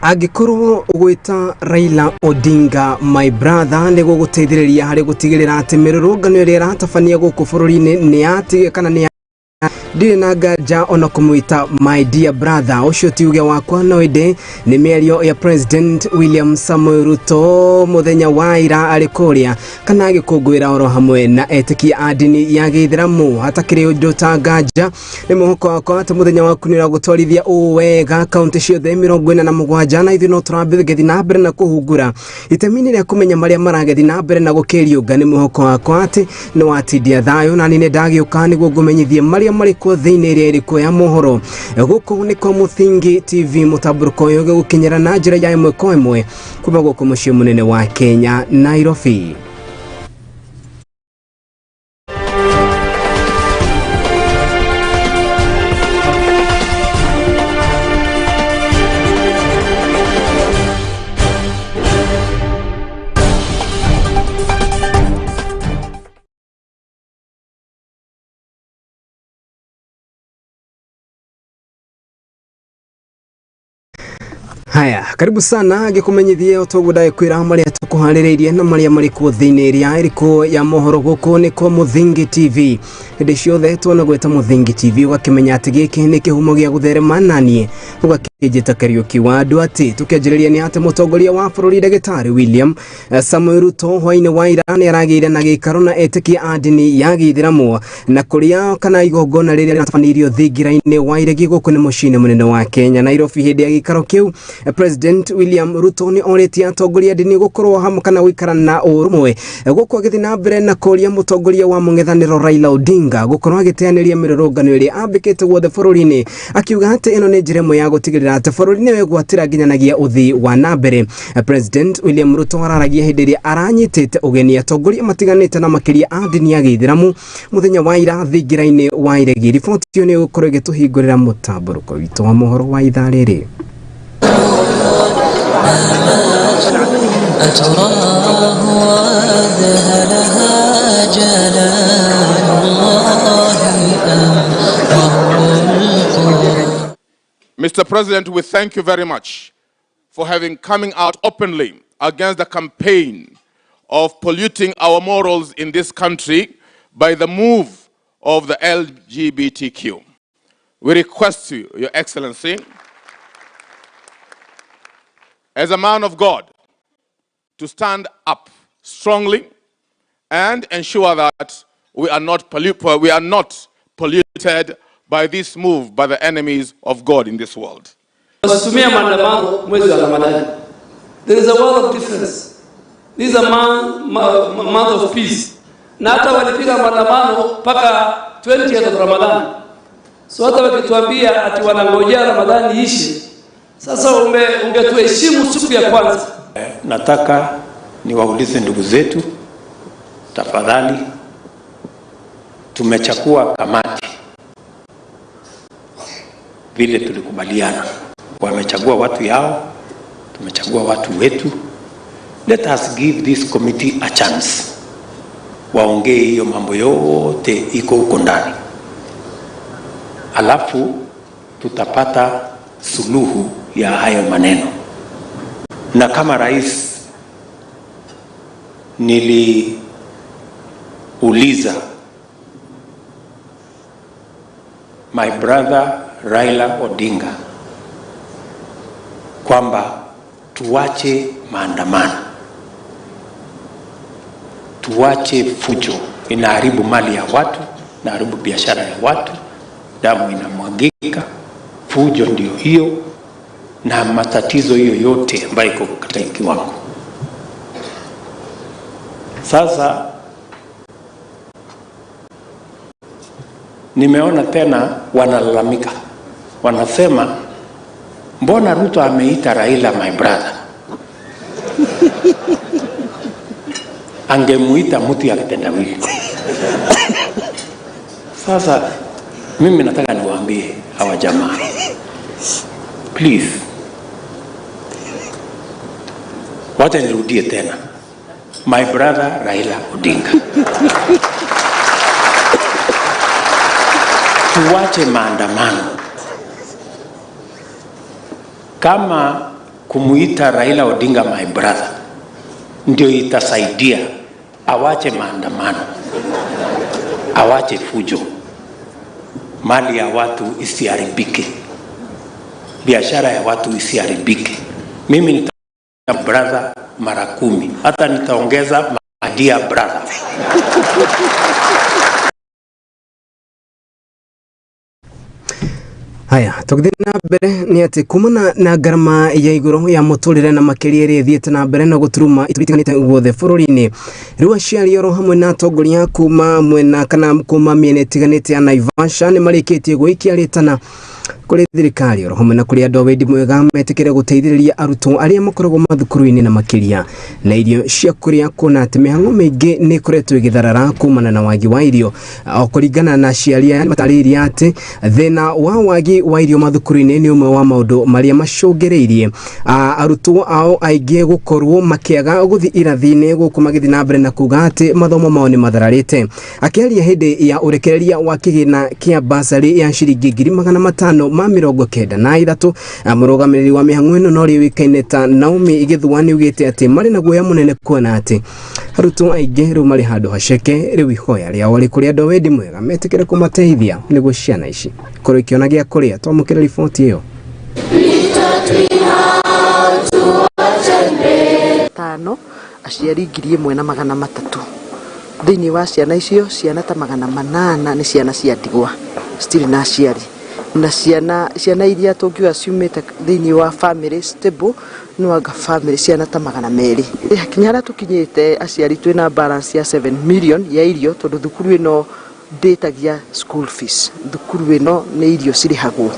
Angĩkorwo gwĩta Raila Odinga my brother nĩ gũgũteithĩrĩria harĩ gũtigĩrĩra atĩ mĩrũrũngano ĩrĩa ĩratabania gũkũ bũrũri-inĩ nĩ yatige kana nĩ ndirĩ na nganja ona kũmwĩta my dear brother, ũcio ti uge wakwa no ĩndĩ nĩ mĩario ya President William Samoei Ruto mũthenya wa ira arĩ kũrĩa kana agĩkũngũĩra oro hamwe na etĩkia a ndini ya gĩithĩramu. Hatakĩrĩ ũndũ ta nganja nĩ mwĩhoko wakwa atĩ mũthenya waku nĩ ũragũtwarithia ũũ wega kaunti ciothe 47, na ithuĩ no tũrambĩgĩthiĩ na mbere na kũhungura itemi-inĩ rĩa kũmenya marĩa maragĩthiĩ na mbere na gũkĩriũnga. Nĩ mwĩhoko wakwa atĩ nĩ watindia thayũ na niĩ nĩ ndagĩũka nĩguo ngũmenyithie marĩa marĩ kuo thĩinĩ ĩrĩa ĩrĩ kuo ya mohoro. Gũkũ nĩ kwa Mũthingi TV, mũtambũrũko ũyũ ũgĩgũkinyĩra na njĩra ya ĩmwe kwa ĩmwe kuma gũkũ mũciĩ mũnene wa Kenya, Nairobi. Haya, karibu sana ngĩkũmenyithie o toguo ndagĩkwĩra marĩa tũkũharĩrĩirie na marĩa marĩ kuo thĩinĩ ĩrĩa ĩrĩkũ ya mohoro. Gũkũ nĩ kwa Mũthingi TV. Hĩndĩ ciothe tuona gwĩta Mũthingi TV ũgakĩmenya atĩ gĩkĩ nĩ kĩhumo gĩa gũtherema, naniĩ ũgakĩnjĩta Kariũki wa andũ. Atĩ tũkĩanjĩrĩria nĩ atĩ mũtongoria wa bũrũri ndagĩtarĩ William Samoei Ruto hwainĩ wa ira nĩ aragĩire na gĩikaro na etĩkia a ndini ya gĩithĩramu na kũrĩa kana igongona rĩrĩa rĩratabanĩirio thingira-inĩ wa iregi gũkũ nĩ mũciĩ-inĩ mũnene wa Kenya, Nairobi. Hĩndĩ ya gĩikaro kĩu, President William Ruto nĩ orĩtie atongoria a ndini gũkorwo hamwe kana gũikara na ũrũmwe, gũkũ agĩthiĩ na mbere na kũria mũtongoria wa mũng'ethanĩro Raila Odinga gũkorwo agĩteanĩria mĩrũrũngano ĩrĩa ambĩkĩte guothe bũrũri-inĩ, akiuga atĩ ĩno nĩ njĩra ĩmwe ya gũtigĩrĩra atĩ bũrũri nĩ wegwatĩra nginyanagia ũthii wa na mbere. President William Ruto araragia hĩndĩ ĩrĩa aranyitĩte ũgeni atongoria matiganĩte na makĩria a ndini ya gĩithĩramu mũthenya wa ira thingira-inĩ wa iregi. Riboti ĩyo nĩ ĩgũkorwo ĩgĩtũhingũrĩra mũtambũrũko witũ wa mohoro wa ithaa rĩrĩ. أتراه وأذهلها جلال الله أم غر القرى. Mr. President, we thank you very much for having coming out openly against the campaign of polluting our morals in this country by the move of the LGBTQ. We request you, Your Excellency, as a man of God, to stand up strongly and ensure that we are not polluted by this move by the enemies of God in this world. Wasitumia maandamano mwezi wa Ramadhani. There is a world of difference. This is a month of peace. Na hata walipiga maandamano mpaka 20th of Ramadan. So hata wakituambia ati wanangojea Ramadhani ishe, sasa ungetuheshimu siku ya kwanza. Nataka niwaulize ndugu zetu, tafadhali, tumechagua kamati vile tulikubaliana. Wamechagua watu yao, tumechagua watu wetu. Let us give this committee a chance, waongee hiyo mambo yote iko huko ndani, alafu tutapata suluhu ya hayo maneno. Na kama rais niliuliza my brother Raila Odinga kwamba tuache maandamano, tuache fujo, inaharibu mali ya watu, inaharibu biashara ya watu, damu inamwagika, fujo ndio hiyo na matatizo hiyo yote ambayo iko katika kiwango. Sasa nimeona tena wanalalamika, wanasema mbona Ruto ameita Raila my brother? Angemuita mtu ya kitendawili. Sasa mimi nataka niwaambie hawa jamaa, please, wacha nirudie tena, my brother Raila Odinga, tuwache maandamano. Kama Kumuita Raila Odinga my brother ndio itasaidia awache maandamano, awache fujo, mali ya watu isiharibike, biashara ya watu isiharibike. Mimi nita brother mara 10, hata nitaongeza my dear brother. Haya, tũgĩthiĩ na mbere nĩ atĩ kumana na ngarama ya igũrũ ya mũtũrĩre na makĩria ĩrĩa ĩthiĩte na mbere na gũturuma ituri itiganĩte guothe bũrũri-inĩ, rĩu aciari oro hamwe na atongoria kuma mwena kana kuma mĩena ĩtiganĩte ya Naivasha nĩ marĩkĩtie gwĩikia rĩtana kũrĩ thirikari oro hamwe na kũrĩ andũ a wendi mwega metĩkĩre gũteithĩrĩria arutwo arĩa makoragwo mathukuru-inĩ na makĩria na irio cia kũrĩa, kuona atĩ mĩhang'o mĩingĩ nĩ ĩkoretwo ĩgĩtharara kumana na wagi wa irio. O kũringana na aciari aya, matarĩirie atĩ thĩna wa wagi wa irio mathukuru-inĩ nĩ ũmwe wa maũndũ marĩa macũngĩrĩirie arutwo ao aingĩ gũkorwo makĩaga gũthiĩ irathi-inĩ, gũkũ magĩthiĩ na mbere na kuga atĩ mathomo mao nĩ mathararĩte. Akĩaria hĩndĩ ya ũrekereria wa kĩgĩna kĩa basarĩ ya ciringi 593,000, mũrũgamĩrĩri wa mĩhang'o ĩno na ũrĩa ũĩkaine ta Naomi Gĩthua nĩ augĩte atĩ marĩ na guoya mũnene kuona atĩ arutwo aingĩ rĩu marĩ handũ haceke. Rĩu ihoya rĩao rĩ kũrĩ andũ a wendi mwega metĩkĩre kũmateithia nĩguo ciana ici ikorwo ikĩona gĩa kũrĩa. Twamũkĩre riboti ĩyo. Tano aciari 1,300. Thĩinĩ wa ciana icio, ciana ta 800 nĩ ciana cia ndigwa, citirĩ na aciari, na ciana iria tũngiuga ciumĩte thĩinĩ wa family stable no anga family ciana ta 200. Kinya harĩa tũkinyĩte, aciari twĩna balance ya 7 million ya irio, tondũ thukuru ĩno ndĩtagia school fees. Thukuru ĩno nĩ irio cirĩhagwo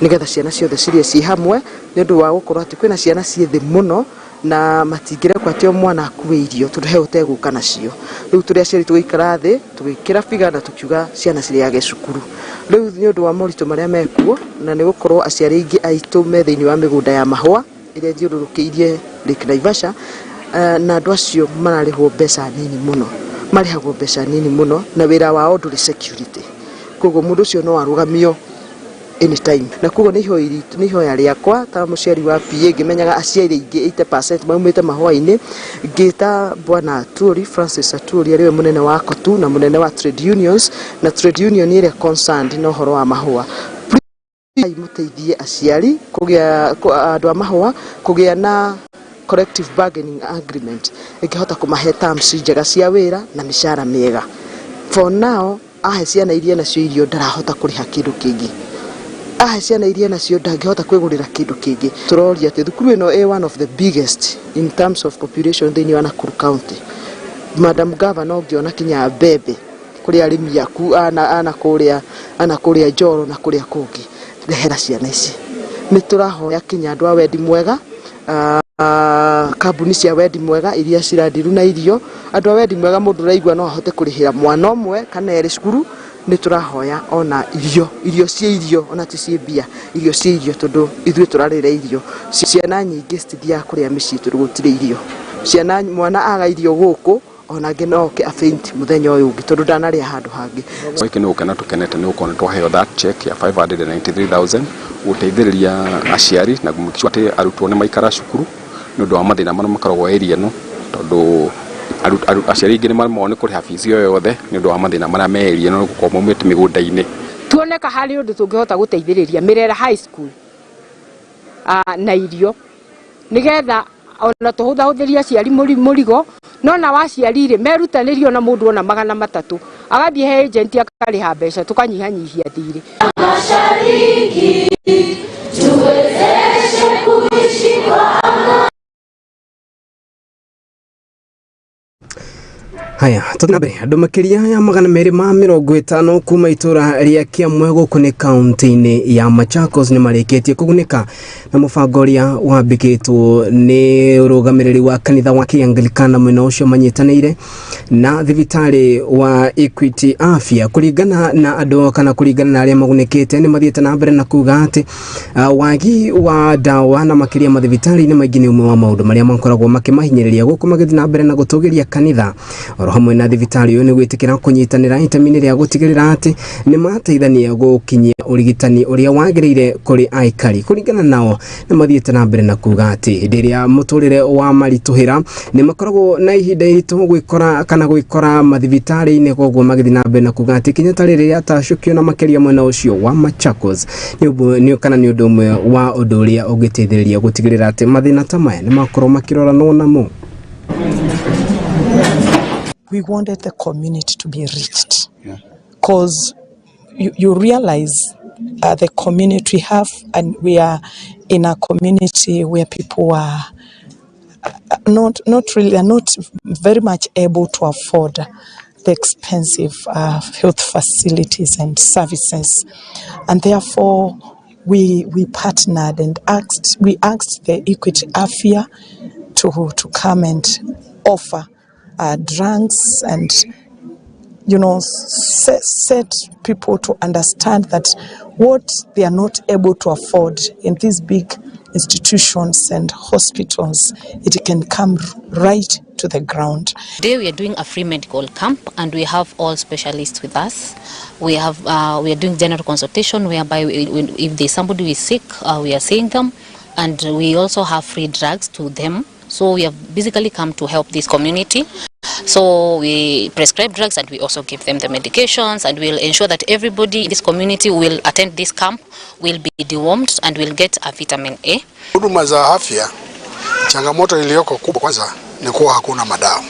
nĩgetha ciana ciothe cirĩe ciĩ hamwe, nĩ ũndũ wa gũkorwo atĩ kwĩna ciana ciĩ thĩ mũno na matingĩrekwo atĩ o mwana akue irio tondũ he ũtegũka nacio. Rĩu tũrĩ aciari tũgĩikara thĩ, tũgĩkĩra biga na tũkiuga ciana cirĩage cukuru. Rĩu nĩ ũndũ wa moritũ marĩa mekuo, na nĩ gũkorwo aciari aingĩ aitũ me thĩinĩ wa mĩgũnda ya mahũa ĩrĩa ĩthiũrũrũkĩirie Lake Naivasha, na andũ acio mararĩhwo mbeca nini mũno, marĩhagwo mbeca nini mũno, na wĩra wao ndũrĩ security, koguo mũndũ ũcio no arũgamio anytime. Na koguo nĩ ihoya rĩakwa ta mũciari wa PA, ngĩmenyaga aciari aingĩ 80% maumĩte mahũa-inĩ, ngĩta bwana Atwoli, Francis Atwoli, arĩ we mũnene wa COTU na mũnene wa trade unions na trade union ĩrĩa concerned na ũhoro wa mahũa, mũteithie aciari kũgĩa andũ a mahũa kũgĩa na collective bargaining agreement ĩngĩhota kũmahe terms njega cia wĩra na mĩcara mĩega. For now, ahe ciana iria nacio irio, ndarahota kũrĩha kĩndũ kĩngĩ. Ahe ciana iria nacio, ndangĩhota kwĩgũrĩra kĩndũ kĩngĩ. Tũroria atĩ thukuru ĩno ĩ one of the biggest in terms of population thĩinĩ wa Nakuru County. Madam Governor, ũngĩona kinya mbembe kũrĩ arĩmi aku ana kũrĩa Njoro na kũrĩa kũngĩ, rehera ciana ici. Nĩ tũrahoya kinya andũ a wendi mwega, kambuni cia wendi mwega iria cirandiru na irio, andũ a wendi mwega, mũndũ ũraigua no ahote kũrĩhĩra mwana ũmwe kana erĩ cukuru, nĩ tũrahoya ona irio, irio cia irio, ona ti ciĩ mbia, irio cia irio, tondũ ithuĩ tũrarĩra irio. Ciana nyingĩ citithiaga kũrĩa mĩciĩ tondũ gũtirĩ irio. Ciana, mwana aga irio gũkũ, ona angĩ no oke afaint mũthenya ũyũ ũngĩ tondũ ndanarĩa handũ hangĩ. Gĩkĩ nĩ gũkena tũkenete nĩ gũkorwo nĩ twaheo that check ya 593,000 gũteithĩrĩria aciari na kũ sure atĩ arutwo nĩ maikara cukuru nĩ ũndũ wa mathĩna marĩa makoragwo area ĩno, tondũ aciari aingĩ nĩ maremagwo nĩ kũrĩha fees ĩyo yothe nĩ ũndũ wa mathĩna marĩa me area ĩno, gũkorwo maumĩte mĩgũnda-inĩ. Tuoneka harĩ ũndũ tũngĩhota gũteithĩrĩria Mirera High School na irio, nĩgetha ona tũhũthahũthĩrie aciari mũrigo. No na waciari rĩ, merutanĩrie, ona mũndũ ona 300 agathiĩ he agent akarĩha mbeca, tũkanyihanyihia thirĩ. Mashariki tuwezeshe kuishi kwa amani. Haya, tũthiĩ na mbere. Andũ makĩria ya 250 kuma itũra rĩa Kĩamwe gũkũ nĩ kaunti-inĩ ya Machakos nĩ marĩkĩtie kũgunĩka na mũbango ũrĩa wambĩkĩtwo nĩ ũrũgamĩrĩri wa kanitha wa Kĩanglikana mwena ũcio manyitanĩire na thibitarĩ wa Equity Afya. Kũringana na andũ kana kũringana na arĩa magunĩkĩte, nĩ mathiĩte na mbere na kuga atĩ wagi wa ndawa na makĩria mathibitarĩ-inĩ maingĩ nĩ ũmwe wa maũndũ marĩa makoragwo makĩmahinyĩrĩria, gũkũ magĩthiĩ na mbere na gũtũgĩria kanitha oro Oro hamwe na thibitarĩ ũyũ nĩ gwĩtĩkĩra kũnyitanĩra itemi-inĩ rĩa gũtigĩrĩra atĩ nĩ mateithania gũkinyia ũrigitani ũrĩa wagĩrĩire kũrĩ aikari. Kũringana nao, nĩ mathiĩte na mbere na kuga atĩ hĩndĩ ĩrĩa mũtũrĩre wa maritũhĩra nĩ makoragwo na ihinda iritũ gwĩkora kana gwĩkora mathibitarĩ-inĩ, koguo magĩthiĩ na mbere na kuga atĩ ikinya ta rĩrĩ rĩatacũkio na makĩria mwena ũcio wa Machakos nĩ kana nĩ ũndũ ũmwe wa ũndũ ũrĩa ũngĩteithĩrĩria gũtigĩrĩra atĩ mathĩna ta maya nĩ makorwo makĩroranwo namo. We wanted the community to be reached because you realize the community we have, and we are in a community where people are not really, are not very much able to afford the expensive health facilities and services, and therefore we partnered and asked the Equity Afya to come and offer drugs and set people to understand that what they are not able to afford in these big institutions and hospitals, it can come right to the ground. Today we are doing a free medical camp and we have all specialists with us. We are doing general consultation whereby if there's somebody who is sick, we are seeing them, and we also have free drugs to them. So we have basically come to help this community. So we prescribe drugs and we also give them the medications, and we'll ensure that everybody in this community will attend this camp, will be dewormed and will get a vitamin A. Huduma za afya, changamoto iliyoko kubwa kwanza ni kuwa hakuna madawa.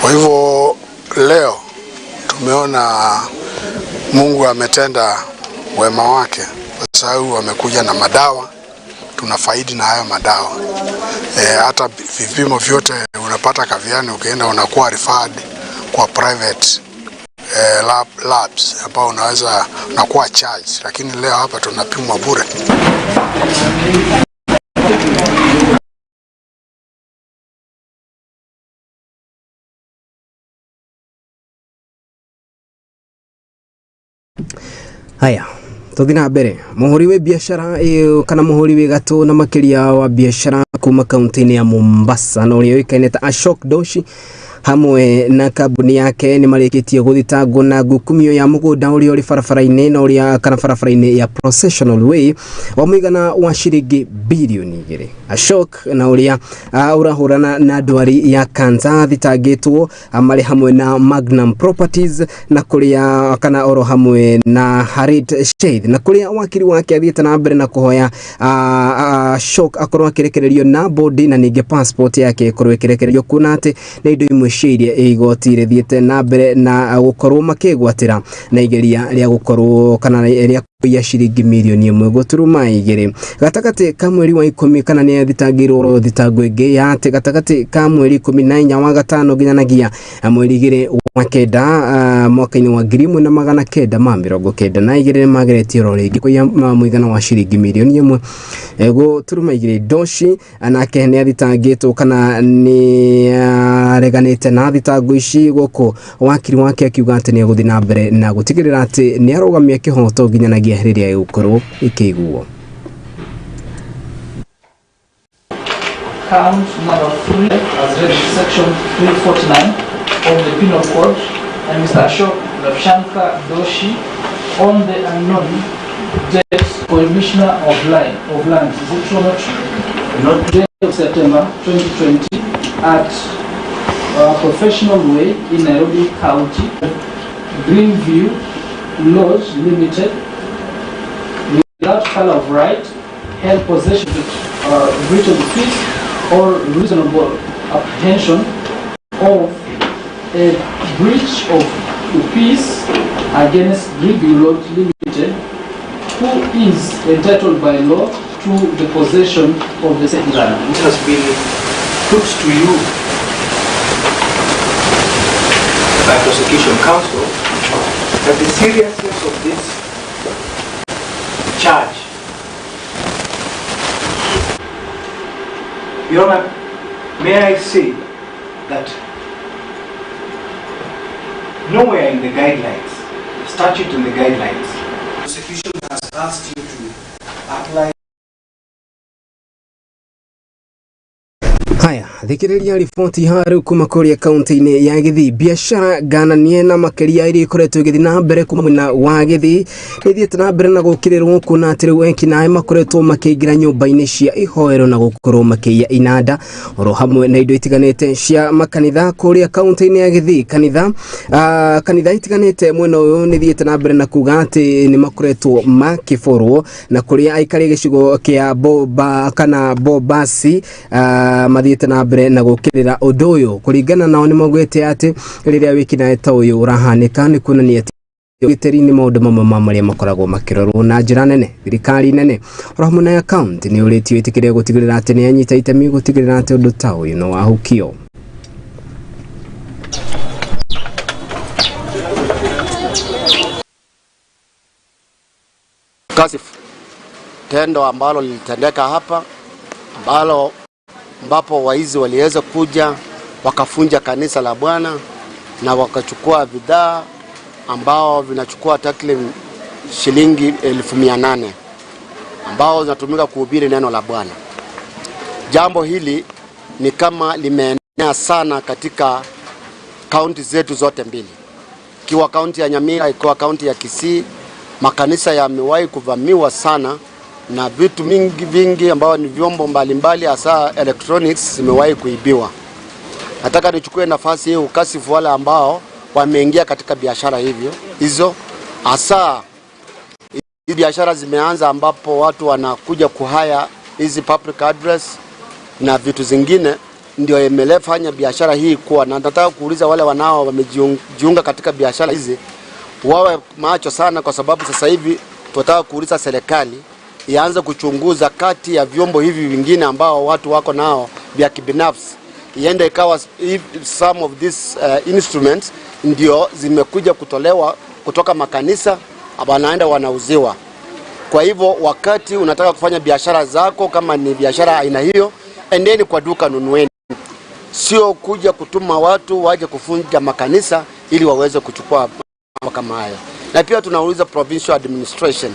Kwa hivyo leo tumeona Mungu ametenda wema wake, kwa sababu wamekuja na madawa, tunafaidi na hayo madawa. Hata vipimo vyote unapata Kaviani, ukienda unakuwa referred kwa private labs ambao unaweza unakuwa charge, lakini leo hapa tunapimwa bure. Haya, tuthi na mbere. Muhuri wa biashara kana muhuri wi gatu na makiria wa biashara kuma kaunti-inĩ ya Mombasa na ũrĩa ũĩkaine ta Ashok Doshi hamwe na kambuni yake nĩ marĩkĩtie gũthitangwo na ngukumio ya mũgũnda ũrĩa ũrĩ barabara-inĩ na ũrĩa kana barabara-inĩ ya Processional Way wa mũigana wa ciringi bilioni 2. Ashok na ũrĩa ũrahũrana na ndwari ya kansa thitangĩtwo marĩ hamwe na Magnum Properties na kũrĩa kana oro hamwe na Harit Sheikh, na kũrĩa wakiri wake athiĩte na mbere na kũhoya Ashok akorwo akĩrekererio na bodi na ningĩ passport yake ĩkorwo ĩkĩrekererio, kuona atĩ nĩ indo imwe cia iria igoti rĩthiĩte na mbere na gũkorwo makĩgwatĩra na igeria rĩa gũkorwo kana rĩa ya ciringi milioni 1.2 gatagatĩ ka mweri wa 10, kana nĩ athitangĩirwo thitango ĩngĩ ya atĩ gatagatĩ ka mweri 14 wa gatano nginyanagia mweri 2 wa 9 mwaka-inĩ wa 1992 nĩ mageretie oro rĩngĩ kũiya mũigana wa ciringi milioni 1.2. Doshi nake nĩ athitangĩtwo kana nĩ areganĩte na thitango ici, gũkũ wakiri wake akiuga atĩ nĩ egũthiĩ na mbere na gũtigĩrĩra atĩ nĩ arũgamia kĩhoto nginyanagia rĩrĩa ĩgũkorwo ĩkĩiguo. Count number 3 as read section 349 of the Penal Code and Mr. Ashok Ravshankar Doshi on the unknown date, Commissioner of Lands. Is it true or not true? Not day of September 2020 at Professional Way in Nairobi County, Greenview Lodge Limited, without color of right, held possession of breach of the peace or reasonable apprehension of a breach of the peace against Greenview Lodge Limited, who is entitled by law to the possession of the said land. It has been put to you by prosecution counsel that the seriousness of this charge. Your Honor, may I say that nowhere in the guidelines, the statute and the guidelines, prosecution has asked you to apply. Haya, thikĩrĩria riboti haha rĩu kuma kũrĩa kaunti-inĩ ya Gĩthii. Biacara ngananie na makĩria iria ikoretwo igĩthiĩ na mbere kuma mwena wa Gĩthii nĩ ithiĩte na mbere na gũkĩrĩrwo kuona atĩ rĩu ekinaĩ makoretwo makĩingĩra nyũmba-inĩ cia ihoero na gũkorwo makĩiya inanda oro hamwe na indo itiganĩte cia makanitha kũrĩa kaunti-inĩ ya Gĩthii. Kanitha itiganĩte mwena ũyũ nĩ ithiĩte na mbere na kuga atĩ nĩ makoretwo makĩborwo na kũrĩa aikari gĩcigo kĩa Boba kana Bobasi mathiĩte na mbere na gũkĩrĩra ũndũ ũyũ. Kũringana nao nĩ maugĩte atĩ rĩrĩa wĩkinaĩ ta ũyũ ũrahanĩka nĩ kuonania atĩ ũgitĩri nĩ maũndũ mamwe ma marĩa makoragwo makĩrorwo na njĩra nene. Thirikari nene oro hamwe na ya kaunti nĩ ũrĩtio ĩtĩkĩre gũtigĩrĩra atĩ nĩ yanyita itemi gũtigĩrĩra atĩ ũndũ ta ũyũ nĩ wahukio. Kasifu tendo ambalo lilitendeka hapa ambalo ambapo waizi waliweza kuja wakafunja kanisa la Bwana na wakachukua bidhaa ambao vinachukua takriban shilingi 800,000 ambao zinatumika kuhubiri neno la Bwana. Jambo hili ni kama limeenea sana katika kaunti zetu zote mbili, ikiwa kaunti ya Nyamira, ikiwa kaunti ya Kisii. Makanisa yamewahi kuvamiwa sana na vitu mingi vingi ambao ni vyombo mbalimbali hasa electronics zimewahi kuibiwa. Nataka nichukue nafasi hii ukasifu wale ambao wameingia katika biashara hivyo hizo, hasa hizi biashara zimeanza ambapo watu wanakuja kuhaya hizi public address na vitu zingine, ndio imelefanya biashara hii kuwa. Na nataka kuuliza wale wanao wamejiunga katika biashara hizi wawe macho sana, kwa sababu sasa hivi tunataka kuuliza serikali ianze kuchunguza kati ya vyombo hivi vingine ambao watu wako nao vya kibinafsi, iende ikawa some of these instruments ndio zimekuja kutolewa kutoka makanisa, wanaenda wanauziwa. Kwa hivyo wakati unataka kufanya biashara zako, kama ni biashara aina hiyo, endeni kwa duka nunueni, sio kuja kutuma watu waje kufunja makanisa ili waweze kuchukua mambo kama hayo. Na pia tunauliza provincial administration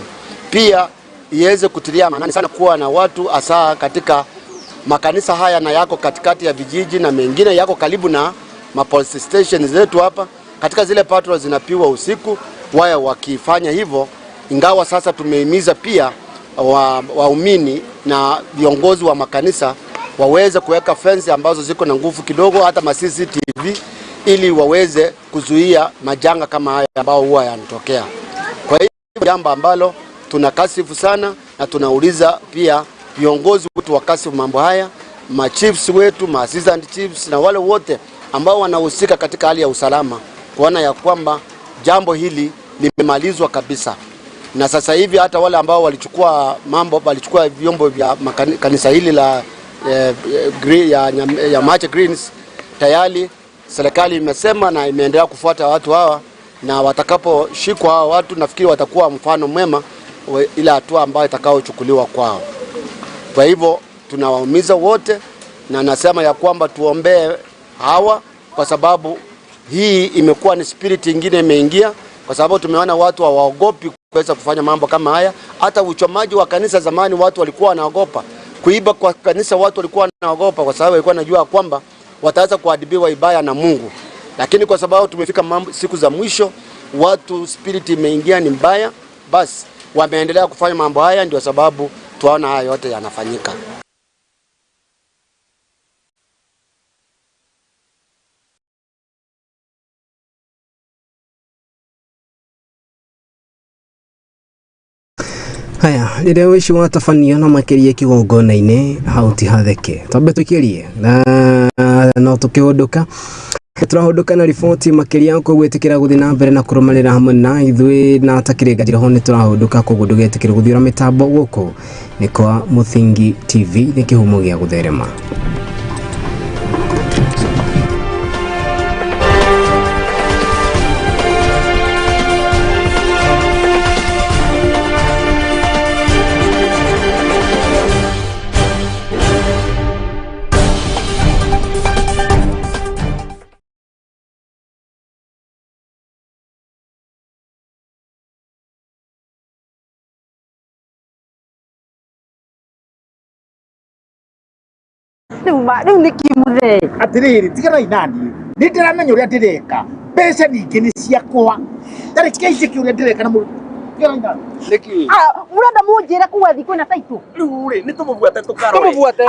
pia iweze kutilia maanani sana kuwa na watu hasa katika makanisa haya na yako katikati ya vijiji na mengine yako karibu na ma police station zetu hapa, katika zile patrol zinapigwa usiku, waya wakifanya hivyo. Ingawa sasa tumehimiza pia waumini na viongozi wa makanisa waweze kuweka fence ambazo ziko na nguvu kidogo, hata ma CCTV, ili waweze kuzuia majanga kama haya ambao huwa yanatokea. Kwa hiyo jambo ambalo tunakasifu sana, na tunauliza pia viongozi wetu wakasifu mambo haya, ma chiefs wetu, ma assistant chiefs na wale wote ambao wanahusika katika hali ya usalama, kuona ya kwamba jambo hili limemalizwa kabisa. Na sasa hivi hata wale ambao walichukua mambo, walichukua vyombo vya kanisa hili la ya Mache Greens, tayari serikali imesema na imeendelea kufuata watu hawa, na watakaposhikwa hawa watu nafikiri watakuwa mfano mwema ile hatua ambayo itakayochukuliwa kwao. Kwa hivyo tunawaumiza wote, na nasema ya kwamba tuombee hawa, kwa sababu hii imekuwa ni spirit ingine imeingia, kwa sababu tumeona watu hawaogopi kuweza kufanya mambo kama haya. Hata uchomaji wa kanisa zamani watu walikuwa wanaogopa, kuiba kwa kanisa watu walikuwa wanaogopa, kwa sababu walikuwa wanajua kwamba wataweza kuadhibiwa ibaya na Mungu. Lakini kwa sababu tumefika mambo siku za mwisho, watu spirit imeingia ni mbaya, basi wameendelea kufanya mambo haya, ndio sababu tunaona haya yote yanafanyika. Haya, rĩrĩa ũici watabanio na makĩria kĩgongona-inĩ hau ti hatheke. Twambe tũikĩrie na no tũkĩhũndũka. Tũrahũndũka na riboti makĩria koguo ĩtĩkĩra gũthiĩ na mbere na kũrũmanĩra hamwe na ithuĩ na takĩrĩ nganjĩra ho nĩ tũrahũndũka, koguo ndũgetĩkĩre gũthiũra mĩtambo. Gũkũ nĩ kwa Mũthingi TV, nĩ kĩhumo gĩa gũtherema. Rĩu ma rĩu nĩ kĩ mũthee? Atĩrĩrĩ, tiganai naniĩ, nĩ ndĩramenya ũrĩa ndĩreka. Mbeca ningĩ nĩ ciakwa, tareke njĩke ũrĩa ndĩreka na mũndũ. Tiganai naniĩ. Nĩkĩ? Ah, mũrenda mũnjĩre kũu athiĩ kwĩna taitũ? Rĩu rĩ, nĩ tũmũbuate tũkarore. Tũmũbuate.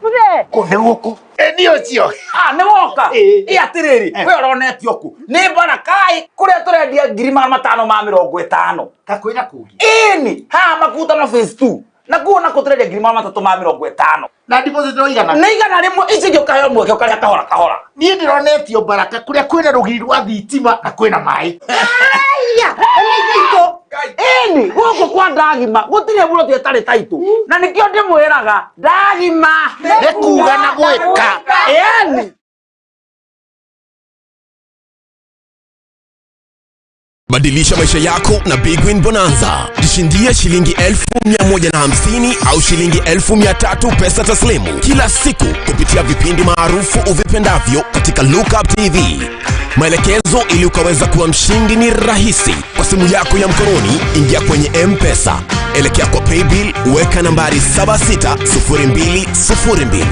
Mũthee. Kũ nĩ gũkũ? Ĩ nĩ ũcio. Ah, nĩ woka. Ĩ atĩrĩrĩ, we ũronetio kũ? Nĩ Barakai kũrĩa tũrendia 550,000. Kakwĩra kũngĩ. Ĩni, haha Makutano phase 2. Na kuo nako tũrendia 350,000. Na deposit no igana. Nĩ 100, ici ingĩ ũkaheo mweke ũkarĩha kahora kahora. Niĩ ndĩronetio Baraka kũrĩa kwĩna rũgiri rwa thitima na kwĩna maĩ. Aya, nĩ taitũ. Ĩni, gũkũ kwa Ndagima gũtirĩ buroti ĩtarĩ taitũ. Na nĩkĩo ndĩmwĩraga Ndagima Nĩ kuga na gwĩka. Ĩni. Badilisha maisha yako na Big Win Bonanza. Jishindie shilingi 150,000 au shilingi 300,000 pesa taslimu kila siku kupitia vipindi maarufu uvipendavyo katika Lookup TV. Maelekezo ili ukaweza kuwa mshindi ni rahisi. Kwa simu yako ya mkononi, ingia kwenye M-Pesa, elekea kwa Paybill, weka nambari 760202.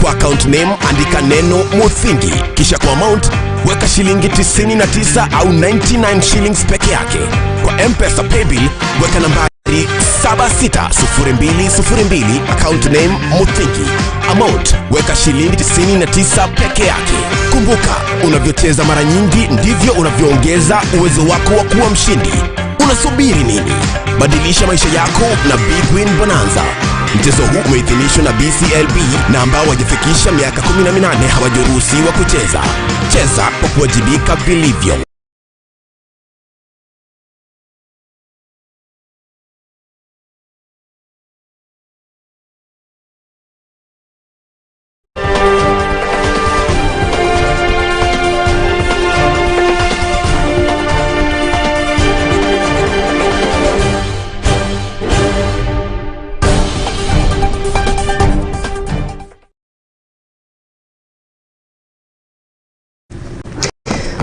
Kwa account name andika neno Muthingi, kisha kwa amount weka shilingi 99 au 99 shillings peke yake. Kwa M-Pesa Paybill weka nambari 760202, account name Muthingi, amount weka shilingi 99 peke yake. Kumbuka, unavyocheza mara nyingi ndivyo unavyoongeza uwezo wako wa kuwa mshindi. Unasubiri nini? Badilisha maisha yako na Big Win Bonanza. Mchezo huu umeidhinishwa na BCLB na ambao wajafikisha miaka 18 hawajaruhusiwa kucheza. Cheza kwa kuwajibika vilivyo.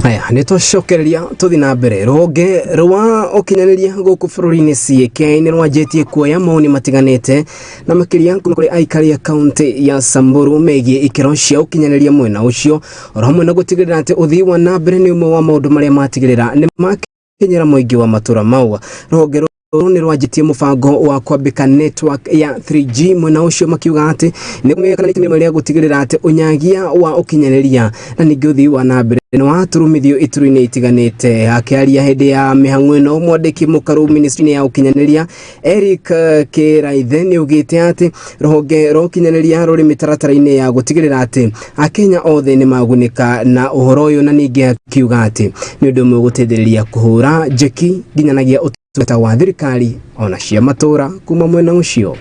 Aya, nä twacokereria tũthi na mbere. Rũhonge rwa ũkinyanĩria gũkũ bũrũri-inĩ CAK nĩ rwanjĩtie kuoya mawoni matiganĩte na makĩria kuma kũrĩ aikari a kaunti ya Samburu megiĩ ikĩro cia ũkinyanĩria mwena ũcio, oro hamwe na gũtigĩrĩra atĩ ũthii wa na mbere nĩ ũmwe wa maũndũ marĩa matigĩrĩra nĩ makinyĩra mũingĩ wa matũra mau. Rũhonge rũrũ nĩ rwanjĩtie mũbango wa kwambĩka network ya 3G mwena ũcio, makiuga atĩ nĩ rĩa gũtigĩrĩra atĩ ũnyagia wa ũkinyanĩria na ningĩ ũthii wa na mbere nĩ waturumithio ituri-inĩ itiganĩte. Akĩaria hĩndĩ ya mĩhang'o ĩno, mwandĩki mũkaru ministry-inĩ ya ũkinyanĩria Eric Kĩraithe nĩ augĩte atĩ rũhonge rwa ũkinyanĩria rũrĩ mĩtaratara-inĩ ya gũtigĩrĩra atĩ akenya othe nĩ magunĩka na ũhoro ũyũ, na ningĩ akiuga atĩ nĩ ũndũ ũmwe gũteithĩrĩria kũhũra njeki nginyanagia ũtungata wa thirikari ona cia matũra kuma mwena ũcio.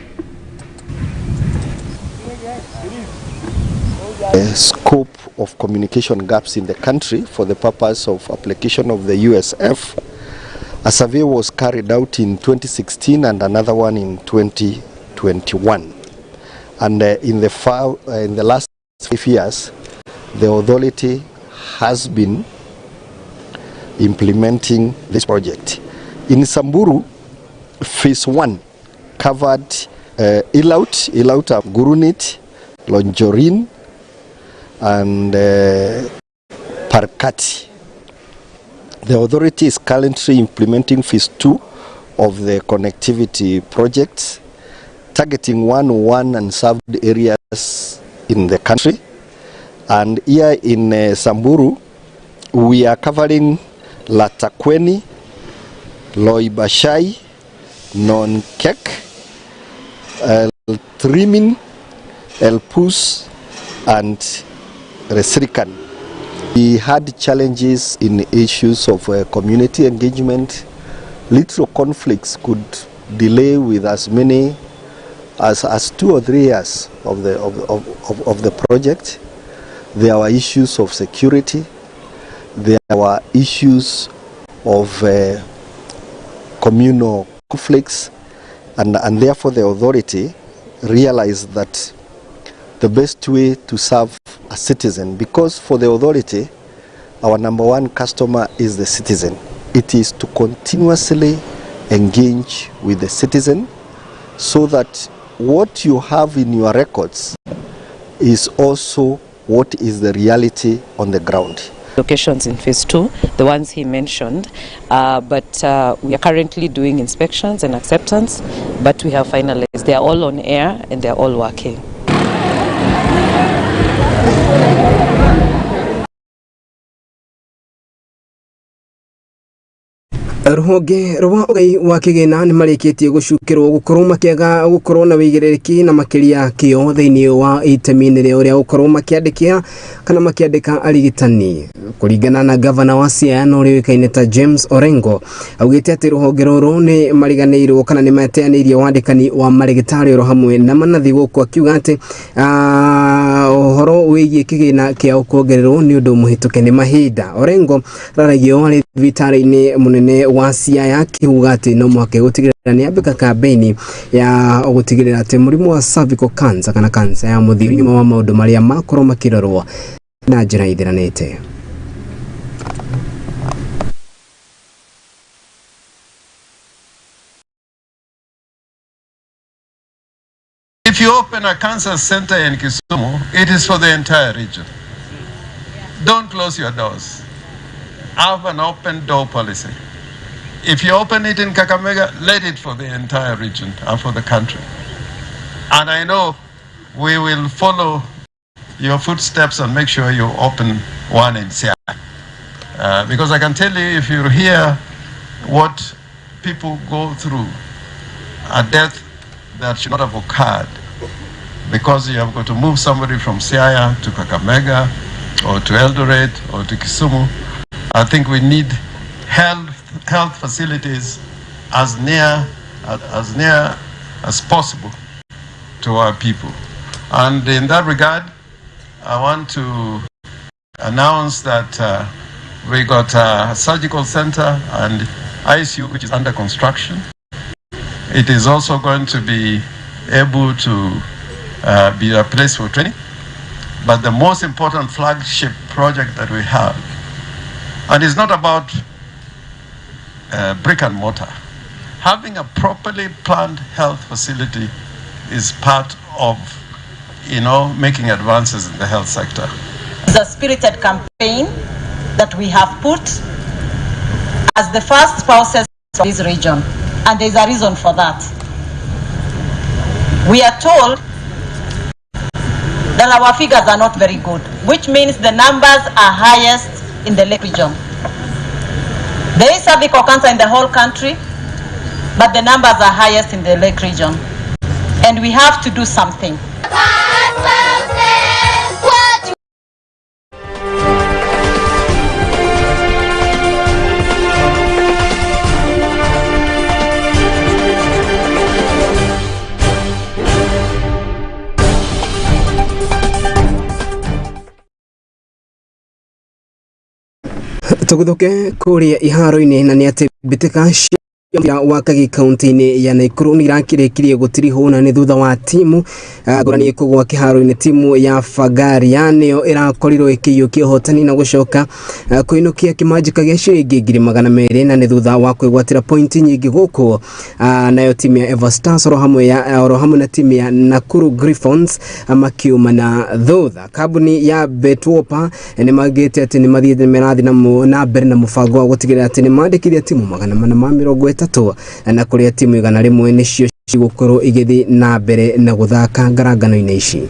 The scope of communication gaps in the country for the purpose of application of the USF. A survey was carried out in 2016 and another one in 2021. And in the last 5 years, the authority has been implementing this project. In Samburu, phase 1 covered Ilaut, Gurunit, Lonjorin, and Parkati. The authority is currently implementing phase 2 of the connectivity project, targeting 101 unserved areas in the country. And here in Samburu, we are covering Latakweni, Loibashai, Nonkek, El Trimin, Elpus, and Resrikan. We had challenges in issues of community engagement. Little conflicts could delay with as many as 2 or 3 years of the project. There were issues of security. There were issues of communal conflicts, and therefore the authority realized that the best way to serve a citizen, because for the authority, our number one customer is the citizen. It is to continuously engage with the citizen so that what you have in your records is also what is the reality on the ground. Locations in phase 2, the ones he mentioned, but we are currently doing inspections and acceptance, but we have finalized. They are all on air and they are all working. Rũhonge rwa ũgai wa kĩgĩna nĩ marĩkĩtie gũcukĩrwo gũkorwo makĩaga gũkorwo na wĩigĩrĩrĩki na makĩria kĩo thĩinĩ wa itemi-inĩ rĩao rĩa gũkorwo makĩandĩkia kana makĩandĩka arigitani. Kũringana na gavana wa Siaya na ũrĩa ũĩkaine ta James Orengo, augĩte atĩ rũhonge rũrũ nĩ mariganĩirwo kana nĩ mateanĩirie wandĩkani wa marĩgĩtarĩ oro hamwe na manathi gũkũ, akiuga atĩ ũhoro wĩgiĩ kĩgĩna kĩao kuongererwo nĩ ũndũ mũhĩtũke nĩ mahinda. Orengo araragio arĩ thibitarĩ-inĩ mũnene wa Siaya akiuga atĩ no mũhaka gũtigĩrĩra nĩ ambĩka kambĩini ya gũtigĩrĩra atĩ mũrimũ wa cervical cancer kana cancer ya mũthia nĩ wa maũndũ marĩa makorwo makĩrorwo na njĩra ithiranĩte. If you open a cancer center in Kisumu, it is for the entire region. Don't close your doors. Have an open door policy. If you open it in Kakamega, let it for the entire region and for the country. And I know we will follow your footsteps and make sure you open one in Siaya. Because I can tell you, if you hear what people go through, a death that should not have occurred, because you have got to move somebody from Siaya to Kakamega or to Eldoret or to Kisumu. I think we need health facilities as near as possible to our people. And in that regard, I want to announce that we got a surgical center and ICU, which is under construction. It is also going to be able to be a place for training. But the most important flagship project that we have, and it's not about brick and mortar, having a properly planned health facility is part of, you know, making advances in the health sector. It's a spirited campaign that we have put as the first spouses from this region, and there's a reason for that. We are told that our figures are not very good, which means the numbers are highest in the Lake region. There is cervical cancer in the whole country, but the numbers are highest in the Lake region. And we have to do something. Tuguthuke kuria iharo-inĩ na nĩ atĩ mbĩtĩka cia wa Kagi kaunti-inĩ ya Nakuru nĩ irakĩrĩkirie gũtirihwo na nĩ thutha wa timu ngũrani kũgwa kĩharo-inĩ. Timu ya Fagaria nĩyo ĩrakorirwo ĩkĩiyũkia ũhotani na gũcoka kũinũkia kĩmanjĩka gĩa ciringi 200,000 na nĩ thutha wa kwĩgwatĩra pointi nyingĩ gũkũ. Nayo timu ya Eva Stars oro hamwe na timu ya Nakuru Griffons makiuma na thutha. Kambuni ya Betwopa nĩ magĩte atĩ nĩ mathiĩte merathi na mbere na mũbango wa gũtigĩrĩra atĩ nĩ mandĩkithia timu 430 na kũrĩa timu 101 nĩcio cigũkorwo igĩthiĩ na mbere na gũthaka ngarangano-inĩ ici.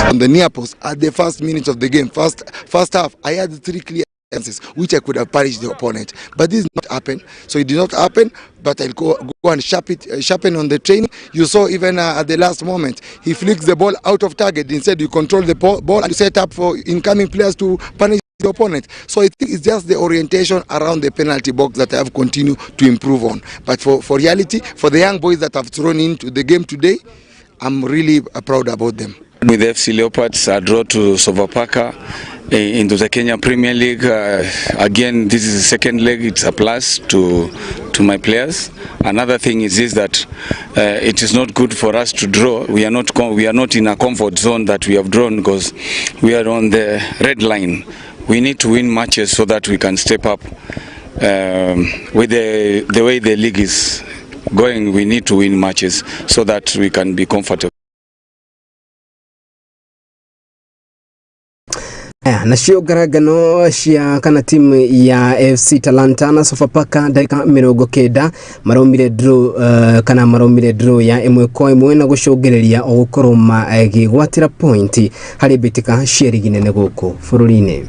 On the near post at the first minute of the game, first half, I had 3 clear chances which I could have punished the opponent, but this did not happen. So it did not happen, but I'll go and sharpen on the training. You saw even at the last moment, he flicks the ball out of target. Instead, you control the ball and you set up for incoming players to punish the opponent. So I think it's just the orientation around the penalty box that I have continued to improve on. But for reality, for the young boys that have thrown into the game today, I'm really proud about them. With FC Leopards, a draw to Sofapaka, Into the Kenya Premier League. Again, this is the second leg. It's a plus to my players. Another thing is this, that it is not good for us to draw. We are not in a comfort zone that we have drawn, because we are on the red line. We need to win matches so that we can step up. With the way the league is going, we need to win matches so that we can be comfortable. Aya, nacio ngarangano cia kana timu ya FC Talanta na Sofapaka, ndagĩka 90 maraumire draw, kana maraumire draw ya 1-1 na gũcũngĩrĩria o gũkorwo magĩgwatĩra point harĩ mbĩtĩka cia rigi nene gũkũ bũrũri-inĩ.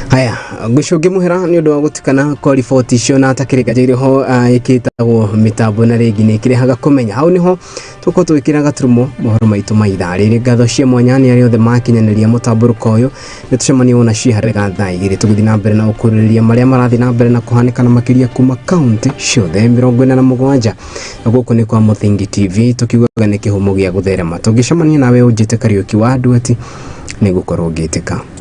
Haya, ngũcũnge mũhera nĩ ũndũ wa gũtukana kwa riboti icio na atakĩrĩ njĩrĩ ho ĩkĩtagwo mĩtambo na rĩngĩ nĩ ĩkĩrehaga kũmenya hau nĩho tũkorwo tũgĩkĩra gaturumo mohoro maitũ ma ithaa rĩrĩ. Ngatho cia mwanya nĩ arĩa othe makinyanĩria mũtambũrũko ũyũ. Nĩ tũcemanie wona ciharĩga thaa 2 tũgĩthiĩ na mbere na gũkũrĩrĩria marĩa marathiĩ na mbere na kũhanĩka na makĩria kuma kaunti ciothe 47. Gũkũ nĩ kwa Mũthingi TV, tũkiugaga nĩ kĩhumo gĩa gũtherema. Tũngĩcemania nawe ũnjĩte Kariũki wa Nduati, nĩ gũkorwo ngĩtĩka.